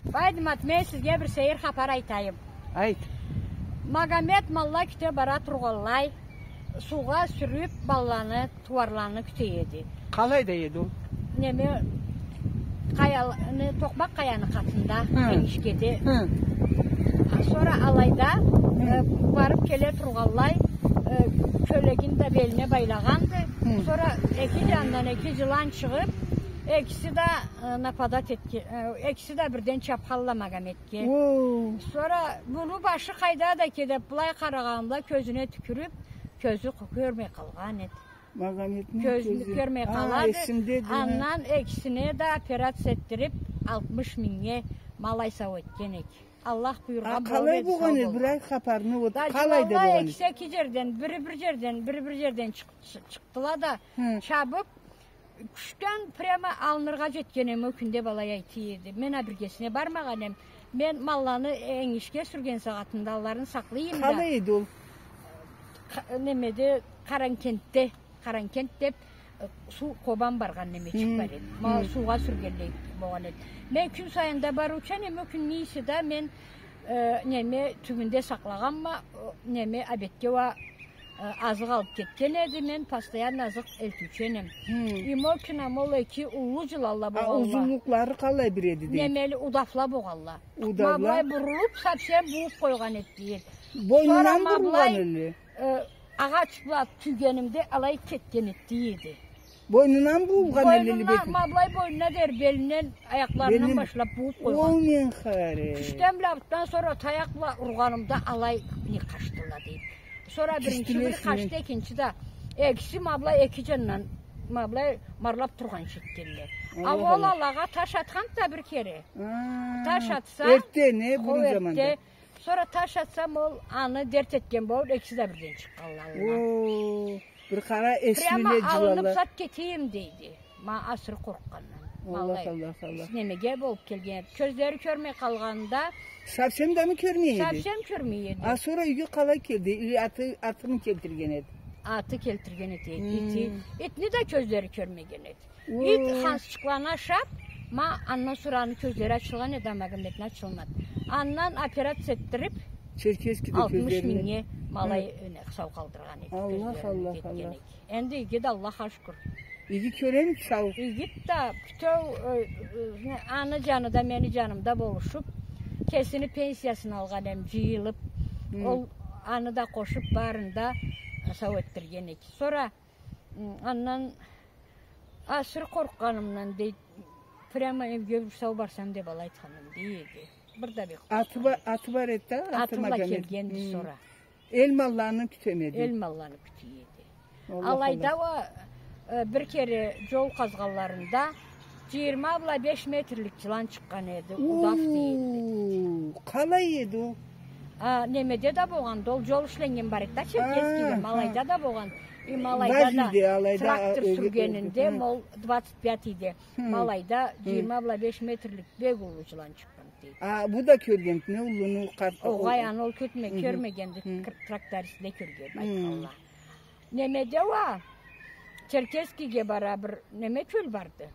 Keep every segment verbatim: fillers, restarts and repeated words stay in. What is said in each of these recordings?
Байдымат, мен сизге бир сейир хапар айтайым. Айт. Магомет малла кюте бара тургъанлай, суугъа сюрюп, малланы, тууарланы кюте эди. Къалайда эди ол? Неме, къаяланы, токъмакъ къаяны къатында, хы, энгишгеде. Хы. А, сора алайда, хы, э, барып келе тургъанлай, э, кёлегин да белине байлагъанды. Хы. Сора эки джанындан эки джылан чыгъып, экиси да, э, нападать этген, э, экиси да бирден чапханла Магомет. Ке. Уу. Сора муну башы къайда да кеди, былай къарагъанымда кёзюне тюкюрюп, кёзю кё-, кёрмей къалгъан эди. Магометни кёзюн кёрмей къалады. Андан экисине да операция этдирип, алтмыш мингнге ма алай сау этген эди. Аллах буюргъан болуп эди, сау болгъан. А къалай болгъан эди, бир айт хапарны, вот, къалайда болгъан эди? Экиси эки джерден, бири бир джерден, бири бир джерден чыкъ-, чыкъ-, чыкъдыла да, хы, чабып, кючден прямо алыныргъа джетген эм, ол кюнде ма алай айта эди. Мен а биргесине бармагъан эм. Мен малланы энгишге сюрген сагъатында алларын сакълай эм да. Къалай эди ол? Къа-, немеде, Къаранкентде, Къаранкент деп, э, суу Къобан баргъан немечик бар эди. Ма суугъа сюргенлей болгъан эди. Мен кюн сайын да барыучан эм, ол кюн нейсе да мен, э, неме, тюбюнде сакълагъанма, о, неме, обедге уа Э, азыкъ алып кетген эди, мен постоянно азыкъ элтиучен эм. Хы. И ма ол кюн а ма ол эки уллу джыланла болгъанла. А узунлукълары къалай бир эди дейди? Немели, удавла болгъанла. Удавла? Ма былай бурулуп, совсем бууп къойгъан эди дейди. Бойнундан бурулгъан элле? Сора ма былай, э, агъач бла тюйгенимде алай кетген эди дейди. Бойнундан буугъан элле бетин? Бойнундан, ма былай бойнуна дери, белинден, аякъларындан башлап бууп къойгъан. Ол мен хари. Кючден бла, бутдан сора таякъ бла ургъанымда алай не къачдыла дейди. Сора биринчи бири къачды, экинчи да. Экиси ма былай эки джандан, ма былай марлап тургъанча этгенле. А ол алагъа таш атхан да бир кере. Таш атса, эртден, э, бурун заманда. Сора таш атсам, ол аны дерт этген болуп, экиси да бирден чыкъгъанла аллына. О, бир къара, эсмиле джыланла. Прямо алынып зат кетейим дейди. Ма асыры къоркъгъандан. Аллах, Аллах, Аллах. Немеге болуп келген эди. Кёзлери кёрмей къалгъанда. Совсем да мы кёрмей эди? Совсем кёрмей эди. А сора юйге къалай келди? Или аты, атымы келтирген эди? Аты келтирген эди. Ити, итни да кёзлери кёрмеген эди. Ит хансчыкъланы ашап, ма андан сора аны кёзлери ачылгъан эди, а Магометни ачылмады. Андан операция этдирип, Черкесскеде алтмыш мингнге ма алай сау къалдыргъан эди, кёзлерин этген эди. Энди иги да, Аллахха шукур. Иги кёремиди, сау? Иги да, бютеу, э, э, аны джаны да, мени джаным да болушуп, кесини пенсиясын алгъан эм, джыйылып, ол аны да къошуп, барын да сау этдирген эди. Сора М, андан асыры къоркъгъанымдан, дейди, прямо эвге бир сау барсам деп алай айтханым, дейди. Бир да бек къоркъгъан. Аты ба-, аты бар эди да, аты Магомет. Аты бла келгенди сора. Эл малланы кютеме эди. Эл малланы кюте эди. Аллах, Аллах. Алайда уа, э, бир кере джол къазгъанларында джыйырма бла беш метрлик джылан чыкъгъан эди, удав дейди. Уу, къалай эди ол? А, немеде да болгъанды, ол джол ишленнген бар эди да, Черкесскеде, ма алайда да болгъан. И ма алайда да трактор сюргенинде, ма ол двадцать пятыйде, ма алайда джыйырма бла беш метрлик бек уллу джылан чыкъгъан дейди. А, бу да кёргенди, не уллуну, къарт-, огъай, аны ол кёрме-, кёрмегенди, трактористде кёрген, айтханла. Немеде уа, Черкесскеге бара бир неме кёл барды.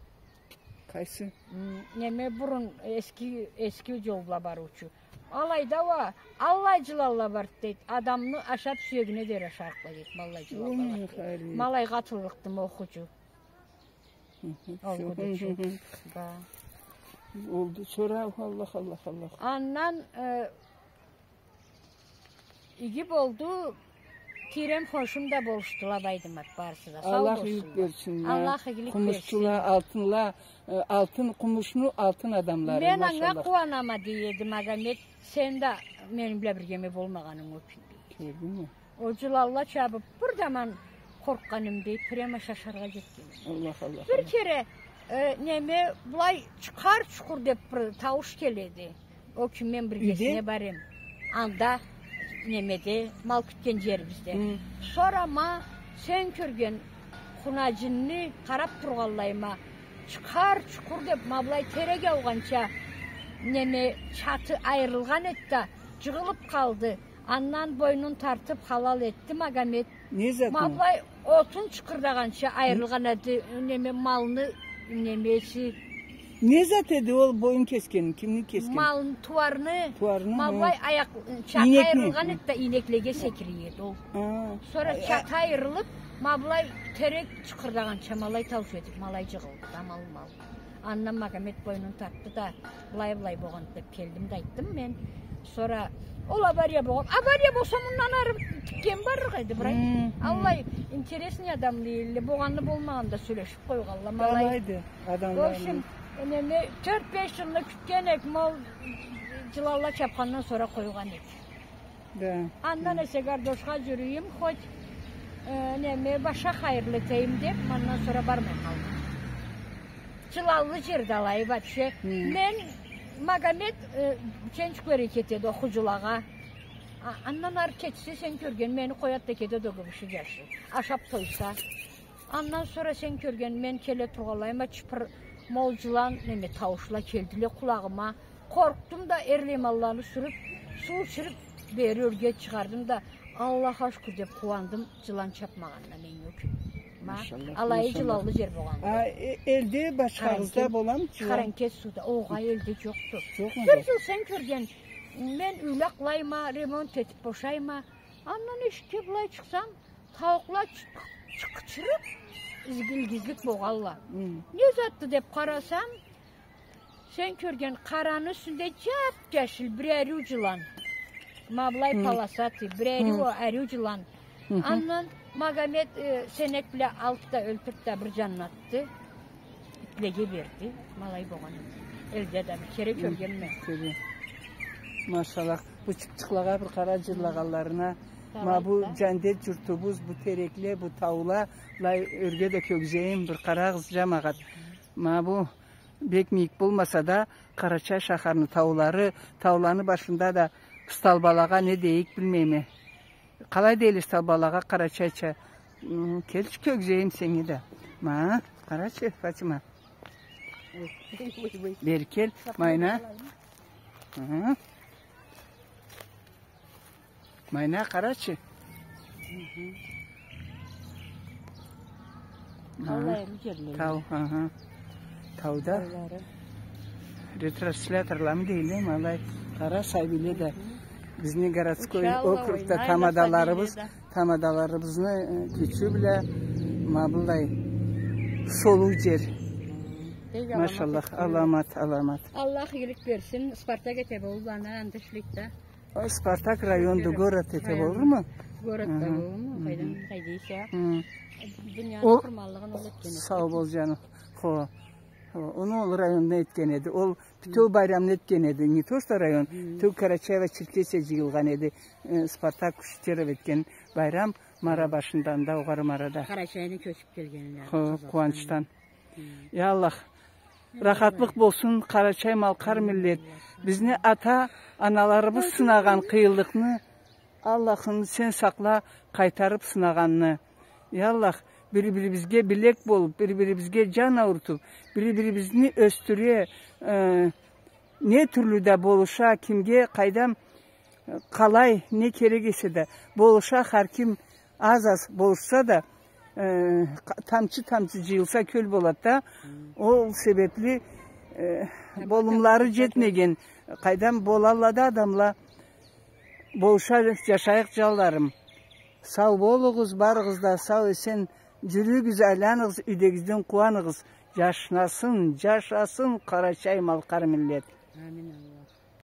Къайсы? М, неме, бурун эски, эски джол бла барыучу. Алайда уа, аллай джыланла барды дейди. Адамны ашап, сюегине дери ашарыкъла дейди, ма аллай джыланла барды дейди. Ма алай къатыллыкъды ма ол хучу. Ол хучу. Да. Олду, сора, Аллах, Аллах, Аллах. Андан, э, Иги болду, тийрем, хоншум да болушдула, Байдымат, барысы да. Сау болсунла. Аллах игилик берсин. Аллах игилик берсин. Къумушчула, алтынла, э, алтын, къумушну алтын адамлары, машаллах. Мен анга къууанама, дей эди Магомет, сен да мени бла биргеме болмагъанынг ючюн, дей эди. Кёрдюнгмю? Ол джыланла чабып, бир да мен къоркъгъаным, дей, прямо шашаргъа джетгеним. Аллах, Аллах, Аллах. Бир кере, э, неме, былай чукъар-чукъур деп бир таууш келеди. Ол кюн мен биргесине барем. Анда, немеде, мал кютген джерибизде. Хы. Сора ма сен кёрген хунажинни къарап тургъанлай ма, чукъар-чукъур деп, ма былай терек аугъанча, неме, чаты айырылгъан эди да, джыгъылып къалды. Андан бойнун тартып халал этди Магомет. Не зат ол? Ма былай отун чыкъырдагъанча айырылгъан эди, неме, малны немеси. Не зат эди ол боюн кесген? Кимни кесген? Малны, тууарны. Тууарны, ма былай аякъ-, чаты айырылгъан эди да, ийнеклеге секире эди ол. Сора чаты айырылып, ма былай терек чыкъырдагъанча ма алай таууш этип, ма алай джыгъылды да мал, мал. Андан Магомет бойнун тартды да, былай-былай болгъанды деп келдим да айтдым мен. Сора ол авария болгъан. Авария болса, мындан ары тикген барлыкъ эди, бир ай. Аллай интересный адам эдиле, болгъанны болмагъанны да сёлешип къойгъанла, ма алай. Алайды, адамланы. В общем, неме, тёрт-беш джылны кютген эдик, ма ол джыланла чапхандан сора къойгъан эдик. Да. Андан эсе гардошха джюрюйюм, хоть, э, неме, башха хайырлы этейим деп, андан сора бармай къалдым. Джыланлы джерди алай вообще. Мен, Магомет, э, Ченчкуэрге кетеди, окъуучулагъа. А, андан ары кетсе, сен кёрген, мени къояды да кетеди ол кюбюшю джашы. Ашап тойса. Андан сора сен кёрген, мен келе тургъанлайыма, чыпыр, ма ол джылан, неме, тауушла келдиле къулагъыма. Къоркъдум да, эрлай малланы сюрюп, суу ичирип, бери ёрге чыгъардым да, Аллахха шукур деп къууандым, джылан чапмагъанына мен ёкюм. Ма, машаллах, алай джыланлы джер болгъанды. А, э-, элде башхагъызда боламы джылан? Къаракес сууда, огъай, элде джокъду. Джокъмуду? Бир джыл сен кёрген, мен юйле къулайма, ремонт этип бошайма, андан эшикге былай чыкъсам, тауукъла чы-, чы-, къычырып, изгилгизлик болгъанла. Не затды деп къарасам, сен кёрген къараны юсюнде джап-джашыл бир ариу джылан. Ма былай полосатый, бир ариу, ариу джылан. Андан Магомет, э, сенек бла алды да ёлтюрдю да бир джанын атды. Итлеге берди. Ма алай болгъан. Элде да бир кере кёргенме. Машаллах. Бу чыпчыкълагъа бир къара джырлагъанларына. Ма бу джандет джуртубуз, бу терекле, бу таула, былай ёрге да кёгжейим, бир къарагъыз, джамагъат. Ма бу бек мийик болмаса да, Къарачай шахарны таулары, тауланы башында да столбалагъа не дейик, билмейме. Къалай дейле столбалагъа къарачайча? М, келчи, кёгжейим сеннге да. Ма, къарачы, Фатима. Бери кел, майна. Ха. Майна къарачы. Ха. Тау, аха. Тауда. Ретрансляторламы дейле, ма алай. Къара, сабийле да. Бизни городской округда тамадаларыбыз, тамадаларыбызны, э, кючю бла ма былай солуу джер. Машаллах, аламат, аламат. Аллах игилик берсин. Спартак эте болур, аны анда ишлейик да. О, Спартак районду, город эте болурму? Городда болурму? Къайдан, къайда эсе. Дунияны къурманлыгъын ол этген эди. Сау бол, джаным. Хо. Хо, ону ол районну этген эди. Ол бютеу байрамны этген эди. Не то что район, бютеу Карачаево-Черкесия джыйылгъан эди. Э, Спартак Куштеров этген байрам Мара башында, анда, огъары Марада. Къарачайны кёчюп келгенле. Хо, къууанчдан. Я Аллах, рахатлыкъ болсун, къарачай-малкъар миллет. Бизни ата-аналарыбыз сынагъан къыйынлыкъны, Аллахым, сен сакъла, къайтарып сынагъанны. Я Аллах, бири-бирибизге билек болуп, бири-бирибизге джан аурутуп, бири-бирибизни ёсдюре, э, не тюрлю да болуша, кимге, къайдам, къалай, не керек эсе да, болуша, хар ким аз-аз болушса да, э, къа-, тамчы-тамчы джыйылса, кёл болады да. Ол себепли, э, болумлары джетмеген, къайдам, болалла да адамла, болуша, джашайыкъ, джанларым. Сау болугъуз, барыгъыз да сау-эсен джюрюгюз, айланыгъыз, юйдегизден къууаныгъыз. Джашнасын, джашасын къарачай-малкъар миллет. Амин.